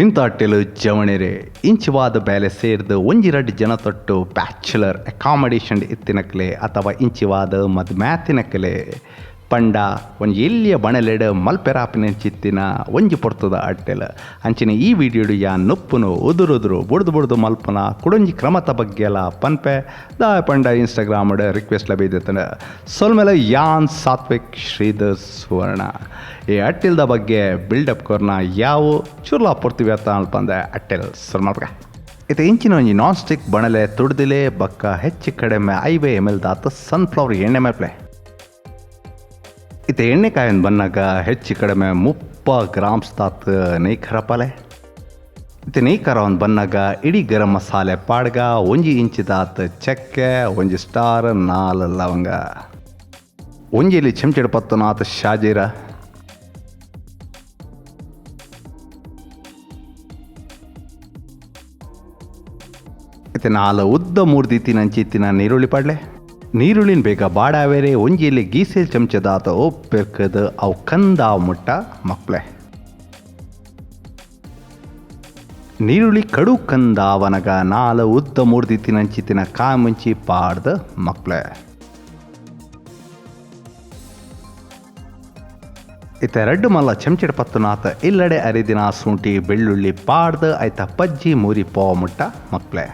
ಇಂಥ ಅಟ್ಟೆಲು ಜವಣೆರೆ ಇಂಚಿವಾದ ಬೇಲೆ ಸೇರ್ದು ಒಂಜಿ ರಡ್ಡ್ ಜನತೊಟ್ಟು ಬ್ಯಾಚುಲರ್ ಅಕಾಮಡೇಷನ್ ಇತ್ತಿನಕ್ಲೆ ಅಥವಾ ಇಂಚಿವಾದ ಮದ್ಮ್ಯಾತಿನಕ್ಲೆ ಪಂಡ ಒಂಜಿ ಎಲ್ಯ ಬಣಲೆಡ್ ಮಲ್ಪೆರಾಪಿನಂಚಿತ್ತಿನ ಒಂಜಿ ಪೊರ್ತುದ ಅಟ್ಟೆಲ್. ಅಂಚನೆ ಈ ವಿಡಿಯೋಡು ಯಾನ್ ನುಪ್ಪುನು ಉದುರುದುರು ಬುಡ್ದು ಬುಡ್ದು ಮಲ್ಪುನ ಕುಡೊಂಜಿ ಕ್ರಮತ ಬಗ್ಗೆಲ ಪನ್ಪೆ. ದಾಯೆ ಪಂಡ ಇನ್ಸ್ಟಾಗ್ರಾಮ್ಡ್ ರಿಕ್ವೆಸ್ಟ್ ಲ ಬೈದಿತ್ತಂಡ್. ಸೊಲ್ಮೆಲ ಯಾನ್ ಸಾತ್ವಿಕ್ ಶ್ರೀಧರ್ ಸುವರ್ಣ. ಈ ಅಟ್ಟಿಲ್ದ ಬಗ್ಗೆ ಬಿಲ್ಡಪ್ ಕೊರ್ನ ಯಾವು ಚುರ್ಲಾ ಪೊರ್ತು ವ್ಯರ್ಥ ಅನ್ಪಂದೆ ಅಟ್ಟೆಲ್ ಸುರು ಮಲ್ಪುಗ. ಇತ್ತೆ ಇಂಚಿನ ಒಂಜಿ ನಾನ್ ಸ್ಟಿಕ್ ಬಣಲೆ ತುಡ್ದಿಲೆ ಬಕ್ಕ ಹೆಚ್ಚು ಕಡಿಮೆ 50 ಎಮ್ ಎಲ್ ದಾತ್ ಸನ್ಫ್ಲವರ್ ಎಣ್ಣೆ ಮಲ್ಪಲೆ. ಇತ್ತೆ ಎಣ್ಣೆ ಕಾಯನ್ ಬನ್ನಾಗ ಹೆಚ್ಚು ಕಡಿಮೆ 30 ಗ್ರಾಮ್ಸ್ ದಾತ್ ನೆಯ್ ಖರಪಾಲೆ. ಇತ್ತೆ ನೆಯ್ ಖರ ಒಂದು ಬನ್ನಾಗ ಇಡೀ ಗರಂ ಮಸಾಲೆ ಪಾಡ್ಗ, ಒಂಜಿ ಇಂಚ್ ದಾತ್ ಚಕ್ಕೆ, ಒಂಜಿ ಸ್ಟಾರ್, 4 ಲವಂಗ, ಒಂಜಿ ಇಲ್ಲಿ ಚೆಂಚೆಡ್ ಪತ್ತನಾತ್ ಶಾಜೀರ, ಇತ್ತೆ 4 ಉದ್ದ ಮೂರ್ದಿತ್ತಿನ ಅಂಚಿತ್ತಿನ ನೀರುಳ್ಳಿ ಪಾಡ್ಲೆ. ನೀರುಳ್ಳಿನ ಬೇಗ ಬಾಡಾವೇರೆ ಒಂಜಿ ಇಲ್ಲಿ ಗೀಸೆಲ್ ಚಮಚದಾತ ಒಪ್ಪೆರ್ಕದ ಅವು ಕಂದಾವ್ ಮುಟ್ಟ ಮಕ್ಳೆ. ನೀರುಳ್ಳಿ ಕಡು ಕಂದಾವನಗ 4 ಉದ್ದ ಮೂರ್ದಿತ್ತಿನ ಅಂಚಿತ್ತಿನ ಕಾಮುಂಚಿ ಪಾಡ್ದ ಮಕ್ಳೆ. ಇತ್ತೆ ರಡ್ಡು ಮಲ್ಲ ಚೆಂಚೆಡ್ ಪತ್ತುನಾತ ಇಲ್ಲಡೆ ಅರಿದಿನ ಸೂಂಟಿ ಬೆಳ್ಳುಳ್ಳಿ ಪಾಡ್ದ ಐತ ಪಜ್ಜಿ ಮೂರಿ ಪೋ ಮುಟ್ಟ ಮಕ್ಳೆ.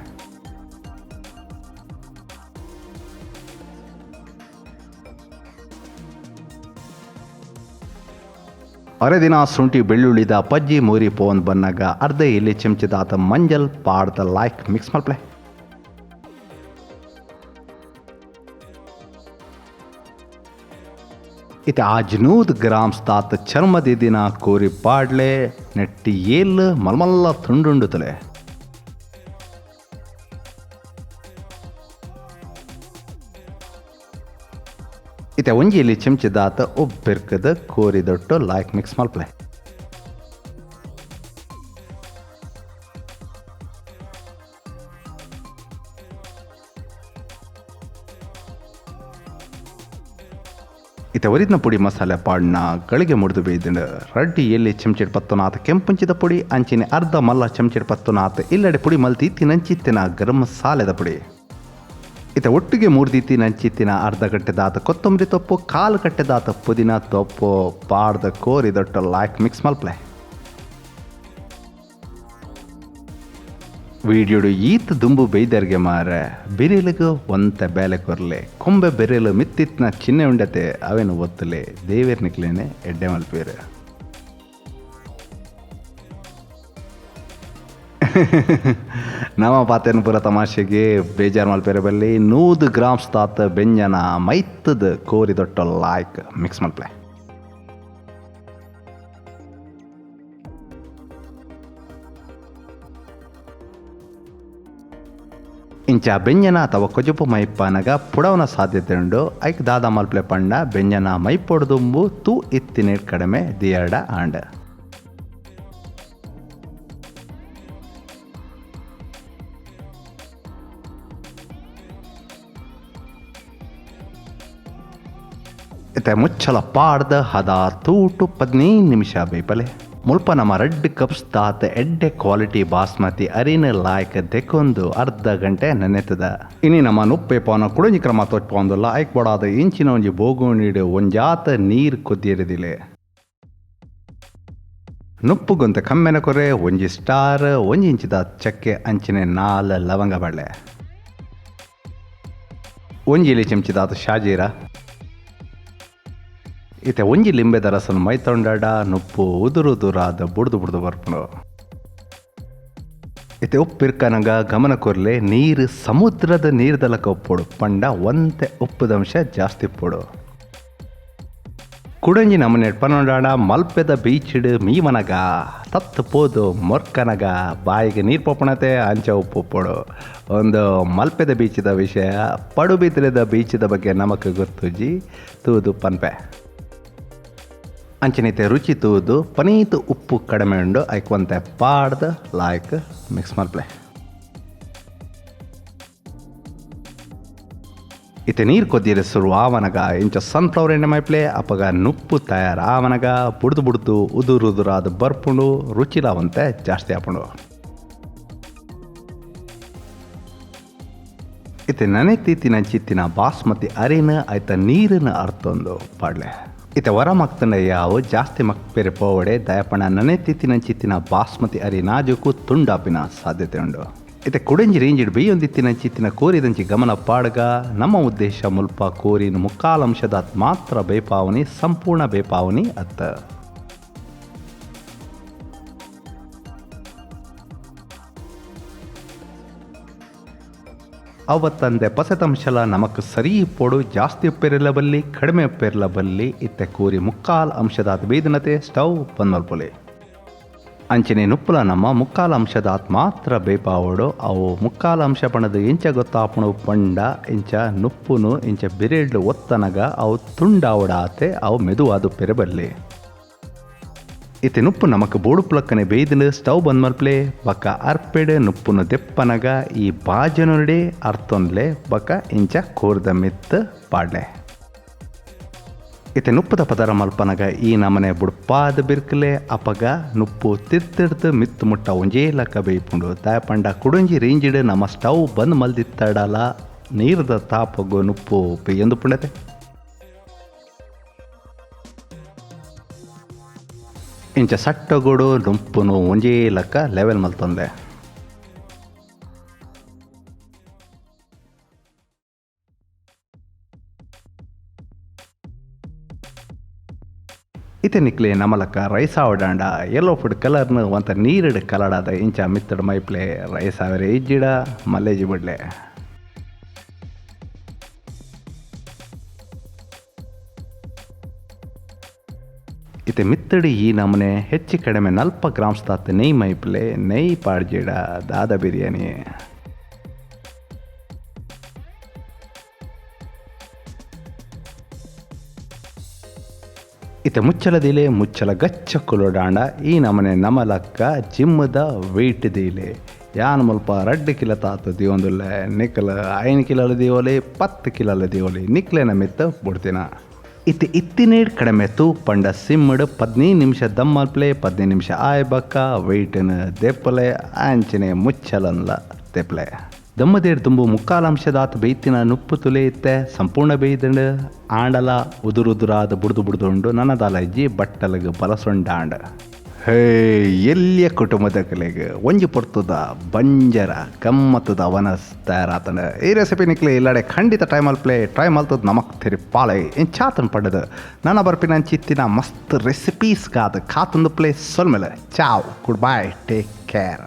ಅರೆದಿನ ಶುಂಠಿ ಬೆಳ್ಳುಳ್ಳಿದ ಪಜ್ಜಿ ಮೂರಿ ಪೋನ್ ಬನ್ನಾಗ ಅರ್ಧ ಎಲೆ ಚಮಚದಾತ ಮಂಜಲ್ ಪಾಡ್ದ ಲೈಕ್ ಮಿಕ್ಸ್ ಮಲ್ಪಲೆ. ಇತ್ತೆ ಆಜ್ನೂದ್ ಗ್ರಾಮ್ಸ್ ತಾತ ಚರ್ಮದ ದಿನ ಕೋರಿ ಪಾಡ್ಲೆ ನೆಟ್ಟಿ ಏಲ್ ಮಲ್ಮಲ್ಲ ತುಂಡುಂಡುತ್ತಲೆ. ಇತ್ತೆ ಒಂಜಿ ಎಲ್ಲಿ ಚಮಚದಾತ ಒಬ್ಬೆರ್ಕದ ಕೋರಿ ದೊಟ್ಟು ಲೈಕ್ ಮಿಕ್ಸ್ ಮಲ್ಪಲೆ. ಇತ್ತೆ ಒರಿದ್ನ ಪುಡಿ ಮಸಾಲೆ ಪಾಡ್ನ ಗಳಿಗೆ ಮುರಿದು ಬೇಯ್ದಿಂಡು. ರಡ್ಡಿ ಎಲ್ಲಿ ಚಮಚೆಡ್ ಪತ್ತುನಾತ ಕೆಂಪುಂಚಿದ ಪುಡಿ, ಅಂಚಿನ ಅರ್ಧ ಮಲ್ಲ ಚಮಚೆಡ್ ಪತ್ತುನಾತ ಇಲ್ಲಡೆ ಪುಡಿ ಮಲ್ತಿ ತಿನಂಚಿತ್ತಿನ ಗರಂ ಮಸಾಲೆದ ಪುಡಿ. ಇತ್ತೆ ಒಟ್ಟಿಗೆ ಮೂರ್ದಿತ್ತಿ ನಂಚಿತ್ತಿನ ಅರ್ಧ ಕಟ್ಟೆದಾತ ಕೊತ್ತಂಬರಿ ತೊಪ್ಪು, ಕಾಲು ಕಟ್ಟೆದಾತ ಪುದೀನ ತೊಪ್ಪು ಪಾಡ್ದ ಕೋರಿ ದೊಟ್ಟ ಲೈಕ್ ಮಿಕ್ಸ್ ಮಲ್ಪಲೆ. ವಿಡಿಯೋಡು ಈತ ದುಂಬು ಬೈದರ್ಗೆ ಮಾರೆ ಬಿರಿಲಿಗೆ ಒಂತೆ ಬೇಲೆ ಕೊರ್ಲೆ ಕೊಂಬೆ ಬೆರೆಲು ಮಿತ್ತಿತ್ನ ಚಿಹ್ನೆ ಉಂಡತೆ ಅವೇನು ಒತ್ತಲೆ ದೇವೇರ್ ನಿಕ್ಲೇನೆ ಎಡ್ಡೆ ಮಲ್ಪೇರು. ನಮ್ಮ ಪಾತೆನ ಪೂರ ತಮಾಷೆಗೆ ಬೇಜಾರು ಮಲ್ಪೇರೆ ಬಲ್ಲಿ. 100 ಗ್ರಾಮ್ಸ್ ತಾತ ಬೆಂಜನ ಮೈತ್ತದ ಕೋರಿ ದೊಟ್ಟ ಲೈಕ್ ಮಿಕ್ಸ್ ಮಲ್ಪಲೆ. ಇಂಚ ಬೆಂಜನ ಅಥವಾ ಕೊಜಪು ಮೈಪಾನಗ ಪುಡವನ ಸಾಧ್ಯತೆ ಉಂಡು. ಐಕ್ ದಾದ ಮಲ್ಪಲೆ ಪಂಡ ಬೆಂಜನ ಮೈಪೊಡ್ದುಂಬು ತೂ ಇತ್ತಿನ ಕಡಿಮೆ ದಿಯರ್ಡ ಆಂಡ. ಇತ್ತೆ ಮುಚ್ಚಲ ಪಾಡ್ದ ಹದ ತೂಟು 15 ನಿಮಿಷ ಬೇಪಲೆ. ಮುಲ್ಪ ನಮ್ಮ ರಡ್ಡ್ ಕಪ್ಸ್ ತಾತ ಎಡ್ಡೆ ಕ್ವಾಲಿಟಿ ಬಾಸ್ಮತಿ ಅರಿನ ಲಾಯ್ಕ್ ದೆಕೊಂದು ಅರ್ಧ ಗಂಟೆ ನೆನೆತದ. ಇನಿ ನಮ್ಮ ನುಪ್ಪೆ ಪಾನ ಕುಡಂಜಿ ಕ್ರಮ ತೊಟ್ಪೊಂದುಲ್ಲ. ಐಕ್ ಬಡಾದ ಇಂಚಿನ ಒಂಜಿ ಬೋಗುಣಿಡು ಒಂಜಾತ ನೀರ್ ಕೊದ್ದಿರಿದಿಲೆ. ನುಪ್ಪುಗೊಂತ ಕಮ್ಮೆನ ಕೊರೆ ಒಂಜಿ ಸ್ಟಾರ್, ಒಂಜಿ ಇಂಚಿದ ಚಕ್ಕೆ ಅಂಚಿನೆ 4 ಲವಂಗ ಬಳ್ಳೆ, ಒಂಜಿ ಇಲಿ ಚಮಚದಾತ ಶಾಜೀರ, ಇತ್ತೆ ಒಂಜಿ ಲಿಂಬೆದ ರಸನ ಮೈತೊಂಡಾಡ ನುಪ್ಪು ಉದುರು ಉದುರಾದ ಬುಡ್ದು ಬುಡ್ದು ಬರ್ಪುಂಡು. ಇತ್ತೆ ಉಪ್ಪಿರ್ಕನಗ ಗಮನ ಕೊರ್ಲೆ ನೀರು ಸಮುದ್ರದ ನೀರ್ದಲಕ ಉಪ್ಪೊಡು ಪಂಡ ಒಂತೆ ಉಪ್ಪುದಂಶ ಜಾಸ್ತಿ ಉಪ್ಪೊಡು. ಕುಡಂಜಿ ನಮನೆ ಪನೊಂಡಾಡ ಮಲ್ಪೆದ ಬೀಚಿಡು ಮೀವನಗ ತತ್ತು ಪೋದು ಮೊರ್ಕನಗ ಬಾಯಿಗೆ ನೀರು ಪೋಪಣತೆ ಅಂಚ ಉಪ್ಪು ಉಪ್ಪೊಡು. ಒಂದು ಮಲ್ಪೆದ ಬೀಚಿದ ವಿಷಯ ಪಡುಬಿದ್ರೆದ ಬೀಚಿದ ಬಗ್ಗೆ ನಮಕ್ ಗೊತ್ತುಜಿ ತೂದು ಪನ್ಪೆ. ಅಂಚನೈತೆ ರುಚಿ ತೂದು ಪನೀತ್ ಉಪ್ಪು ಕಡಿಮೆ ಉಂಡು ಐಕ್ ಒಂತೆ ಪಾಡ್ದ ಲಾಯ್ಕ್ ಮಿಕ್ಸ್ ಮಲ್ಪಲೆ. ಇತ್ತೆ ನೀರು ಕೊದ್ದಿರೆ ಸುರು ಆವನಗ ಇಂಚ ಸನ್ಫ್ಲವರ್ ಎಣ್ಣೆ ಮೈಪ್ಲೆ ಅಪಗ ನುಪ್ಪು ತಯಾರು ಆವನಗ ಬುಡ್ದು ಬುಡ್ದು ಉದುರು ಉದುರಾದ ಬರ್ಪುಂಡು ರುಚಿಲಾವಂತೆ ಜಾಸ್ತಿ ಆಪುಂಡು. ಇತ್ತೆ ನನೆತ್ತಿತ್ತಿನ ಚಿತ್ತಿನ ಬಾಸ್ಮತಿ ಅರಿನ ಆಯ್ತ ನೀರಿನ ಅರ್ಥೊಂದು ಪಾಡ್ಲೆ. ಇತ್ತೆ ವರ ಮಕ್ತಂಡ ಯಾವು ಜಾಸ್ತಿ ಮಕ್ಪೆರೆ ಪೋವಡೆ ದಯಪಣ ನನೆತ್ತಿತ್ತಿನ ಚಿತ್ತಿನ ಬಾಸ್ಮತಿ ಅರಿ ನಾಜುಕು ತುಂಡಾಪಿನ ಸಾಧ್ಯತೆ ಉಂಡು. ಇತ್ತೆ ಕುಡಂಜಿ ರೇಂಜಿಡ್ ಬೇಯೊಂದಿತ್ತಿನ ಚಿತ್ತಿನ ಕೋರಿದಂಚಿ ಗಮನ ಪಾಡ್ಗ ನಮ್ಮ ಉದ್ದೇಶ ಮುಲ್ಪ ಕೋರಿನ ಮುಕ್ಕಾಲಂಶದ ಮಾತ್ರ ಬೇಪಾವನಿ ಸಂಪೂರ್ಣ ಬೇಪಾವನಿ ಅತ್ತ. ಅವತ್ತಂದೆ ಪಸೆತಂಶಲ ನಮಕ್ ಸರಿ ಪೊಡು ಜಾಸ್ತಿ ಉಪ್ಪೇರಿಲ್ಲ ಬಲ್ಲಿ ಕಡಿಮೆ ಉಪ್ಪೇರಿಲ್ಲ ಬಲ್ಲಿ. ಇತ್ತೆ ಕೋರಿ ಮುಕ್ಕಾಲ್ ಅಂಶದಾತ್ ಬೇದನತೆ ಸ್ಟವ್ ಬಂದ್ ಮಲ್ಪೊಲೆ. ಅಂಚನೆ ನುಪ್ಪುಲ ನಮ್ಮ ಮುಕ್ಕಾಲ ಅಂಶದಾತ್ ಮಾತ್ರ ಬೇಪಾವಡು. ಅವು ಮುಕ್ಕಾಲ ಅಂಶ ಪಣದು ಎಂಚ ಗೊತ್ತಾಪುಣು ಪಂಡ ಇಂಚ ನುಪ್ಪುನು ಇಂಚ ಬಿರೆಡ್ಲು ಒತ್ತನಗ ಅವು ತುಂಡಾವಡಾತೆ ಅವು ಮೆದುವಾದ ಉಪ್ಪೆರೆ ಬಲ್ಲಿ. ಇತ್ತೆ ನುಪ್ಪು ನಮಕ್ ಬೋಡು ಪ್ಲಕ್ಕನೆ ಬೇಯ್ದಿನ ಸ್ಟವ್ ಬಂದ್ ಮಲ್ಪ್ಲೆ ಬಕ್ಕ ಅರ್ಪೆಡ್ ನುಪ್ಪುನು ದೆಪ್ಪನಗ ಈ ಬಾಜನುಡೆ ಅರ್ತೊನ್ಲೆ ಬಕ್ಕ ಇಂಚ ಕೋರ್ದ ಮಿತ್ತು ಪಾಡ್ಲೆ. ಇತ್ತೆ ನುಪ್ಪುದ ಪದರ ಮಲ್ಪನಗ ಈ ನಮನೆ ಬುಡ್ಪಾದ ಬಿರ್ಕಲೆ ಅಪಗ ನುಪ್ಪು ತಿರ್ತಿರ್ದು ಮಿತ್ತು ಮುಟ್ಟ ಒಂಜೇ ಲಕ್ಕ ಬೇಯ್ಪುಂಡು. ದಾಯಪಂಡ ಕುಡೊಂಜಿ ರೇಂಜಿಡ್ ನಮ್ಮ ಸ್ಟವ್ ಬಂದ್ ಮಲ್ದಿತ್ತಡಲ ನೀರ್ದ ತಾಪಗು ನುಪ್ಪು ಬೇಯೊಂದು ಪುಂಡತೆ. ಇಂಚ ಸಟ್ಟಗೋಡು ನುಪ್ಪುನು ಒಂಜೇ ಲಕ್ಕ ಲೆವೆಲ್ ಮಲ್ತೊಂದೆ. ಇತ್ತೆ ನಿಕ್ಲೆ ನಮಲಕ್ಕ ರೈಸ್ ಆವಡಾಂಡ ಯೆಲ್ಲೋ ಫುಡ್ ಕಲರ್ನು ಒಂತ ನೀರಿಡ್ ಕಲಡಾದ ಇಂಚ ಮಿತ್ತಡ ಮೈಪ್ಲೆ ರೈಸ್ ಆವರೆ ಇಜ್ಜಿಡ ಮಲ್ಲೇಜಿ ಬಿಡ್ಲೆ. ಇತ್ತೆ ಮಿತ್ತಡಿ ಈ ನಮನೆ ಹೆಚ್ಚು ಕಡಿಮೆ 40 ಗ್ರಾಮ್ಸ್ ತಾತ್ ನೆಯ್ ಮೈಪ್ಲೆ ನೆಯ್ ಪಾಡ್ಜಿಡ ದಾದ ಬಿರಿಯಾನಿ. ಇತ್ತೆ ಮುಚ್ಚಲದಿಲೆ ಮುಚ್ಚಲ ಗಚ್ಚ ಕುಲೋಡಾಂಡ ಈ ನಮನೆ ನಮಲಕ್ಕ ಜಿಮ್ಮದ ವೆಯ್ಟ್ ದೀಲೆ ಯಾನ್ ಮುಲ್ಪ 2 ಕಿಲೋ ತಾತ ದಿವೊಂದುಲ್ಲೆ ನಿಕ್ಲ 5 ಕಿಲೋ ದೀವೊಲಿ 10 ಕಿಲೋ ದೀವೊಲಿ ನಿಕ್ಲೆನ ಮಿತ್ತ ಬುಡ್ತಿನ. ಇತ್ತೆ ಇತ್ತಿನೇಡ್ ಕಡಿಮೆ ತೂ ಪಂಡ ಸಿಮ್ಮಡ್ 15 ನಿಮಿಷ ದಮ್ ಮಲ್ಪ್ಲೆ 15 ನಿಮಿಷ ಆಯ್ ಬಕ್ಕ ವೆಯ್ಟನ್ ದೆಪ್ಪಲೆ ಅಂಚನೆ ಮುಚ್ಚಲನ್ಲ ದೆಪ್ಪಲೆ. ದಮ್ಮದೇಡ್ ದುಂಬು ಮುಕ್ಕಾಲಂಶದಾತ್ ಬೇಯ್ತಿನ ನುಪ್ಪು ತುಲೆ ಇತ್ತೆ ಸಂಪೂರ್ಣ ಬೇಯ್ದಂಡು ಆಂಡಲ ಉದುರುದುರಾದ ಬುಡ್ದು ಬುಡ್ದುಂಡು ನನದಾಲ ಇಜ್ಜಿ ಬಟ್ಟಲಗ್ ಬಲಸೊಂಡಾಂಡ. ಹೇ ಎಲ್ಲಿಯ ಕುಟುಂಬದ ಕಲೆಗೆ ಒಂಜಿ ಪೊರ್ತುದ ಬಂಜರ ಗಮ್ಮತ್ತದ ವನಸ್ ತಯಾರಾತನ. ಈ ರೆಸಿಪಿ ನಿಕ್ಲೆ ಇಲ್ಲಡೆ ಖಂಡಿತ ಟ್ರೈ ಮಲ್ಪ್ಲೆ ಟ್ರೈ ಮಲ್ತದ ನಮಕ್ ತೆರಿ ಪಾಳೆ ಎಂಚಾತನ್ ಪಡೆದ ನನ್ನ ಬರ್ಪಿನ ಚಿತ್ತಿನ ಮಸ್ತ್ ರೆಸಿಪೀಸ್ ಕಾದ ಕಾತಂದು play ಸೊಲ್ಮೆಲೆ. Ciao, good bye, take care.